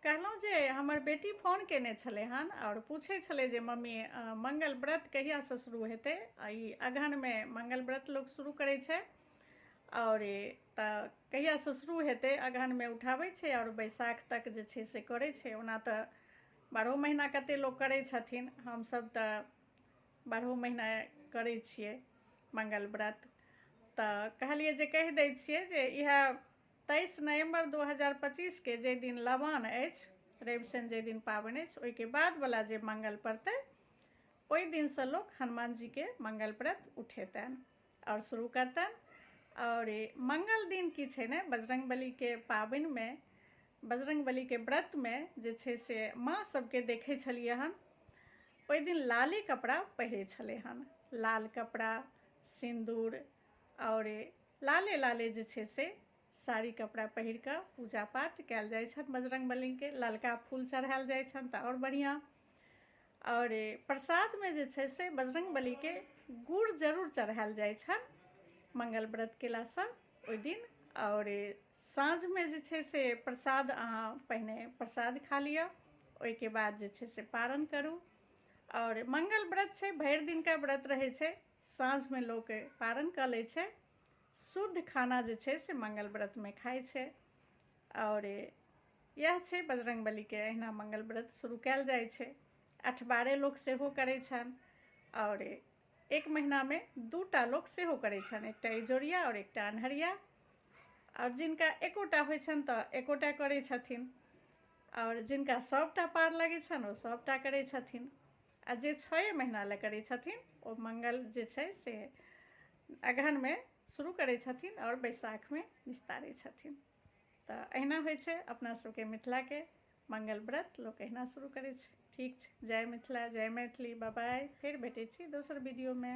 कहलहुँ जे हमर बेटी फोन केने छलै हन आओर पूछै छलै जे मम्मी मंगल व्रत कहियासँ शुरू हेतै। ई अगहनमे मंगल व्रत लोक शुरू करै छै आओर तऽ कहियासँ शुरू हेतै। अगहनमे उठाबै छै आओर बैसाख तक जे छै से करै छै। ओना तऽ 12 महीना कते लोक करै छथिन, हमसभ तऽ 12 महीना करै छियै मंगल व्रत। तऽ कहलियै जे कहि दै छियै जे इएह 23 नवम्बर 2025 के जाहि दिन लवान अछि, रवि शनि जाहि दिन पाबनि अछि, ओहिके बादवला जे मंगल पड़तै ओहि दिनसँ लोक हनुमान जीके मंगल व्रत उठेतनि आओर शुरू करतनि। आओर मंगल दिन की छै ने, बजरंग बलीके पाबनिमे, बजरंग बलीके व्रतमे जे छै से माँ सबके देखै छलियै हन ओहि दिन लाले कपड़ा पहिरै छलै हन। लाल कपड़ा, सिन्दूर आओर लाले लाले जे छै से साड़ी कपड़ा पहिर कऽ पूजा पाठ कयल जाइ छनि बजरंग बलीके। ललका फूल चढ़ायल जाइ छनि तऽ आओर बढ़िआँ। आओर प्रसादमे जे छै से बजरंग बलीके गुड़ जरूर चढ़ायल जाइ छनि मंगल व्रत केलासँ ओहि दिन। आओर साँझमे जे छै से प्रसाद, अहाँ पहिने प्रसाद खा लिअ, ओहिके बाद जे छै से पारण करू। आओर मंगल व्रत छै, भरि दिनका व्रत रहै छै, साँझमे लोक पारण कऽ लै छै। शुद्ध खाना जे छै से मंगल व्रतमे खाइ छै। आओर इएह छै बजरंग बलीके अहिना मंगल व्रत शुरू कयल जाइ छै। अठबारे लोक सेहो करै छनि आओर एक महीनामे 2टा लोक सेहो करै छनि, एकटा इजोरिया आओर एकटा अन्हरिया। आओर जिनका एकोटा होइ छनि तऽ एकोटा करै छथिन, आओर जिनका सभटा पार लगै छनि ओ सभटा करै छथिन। आ जे 6 महीना लए करै छथिन ओ मंगल जे छै से अगहनमे शुरू करै छथिन आओर बैसाखमे निस्तारै छथिन। तऽ अहिना होइ छै अपना सबके मिथिलाके मंगल व्रत, लोक अहिना शुरू करै छै। ठीक छै, जय मिथिला, जय मैथिली, बाय। फेर भेटै छी दोसर वीडियोमे।